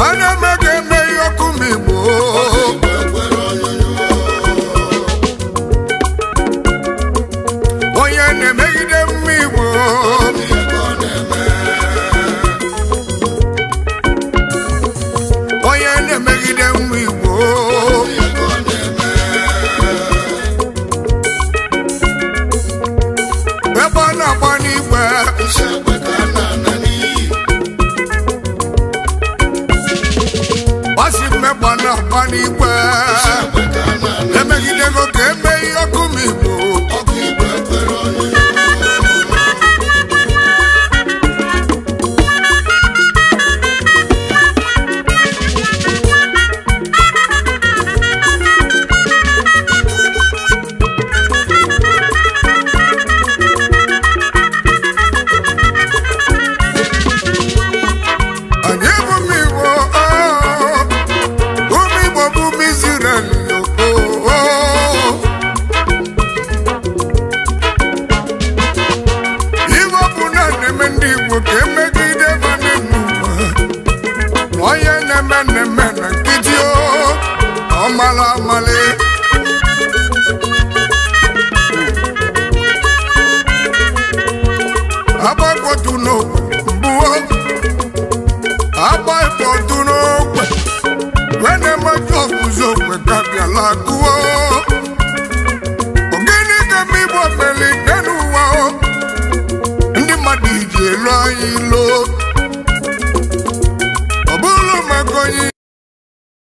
Ana m ga-eme ihe ọkụ m Igbo. Onye na-emegide m Igbo. Onye na-emegide m Igbo. Ebe ọ na-agba n'igwe. Ọ sị mmegba na-agba n'igwe. Emegidego ka eme ihe ọkụ m Igbo. Anyị bụ ụmụ Igbo, ụmụ Igbo bụ ụmụ Izrel. Igbo bụ na na-eme ndị Igbo ka emegide ma na-eme ụwa. Onye na-eme na-eme na nkịtị o, ọ mara amalị.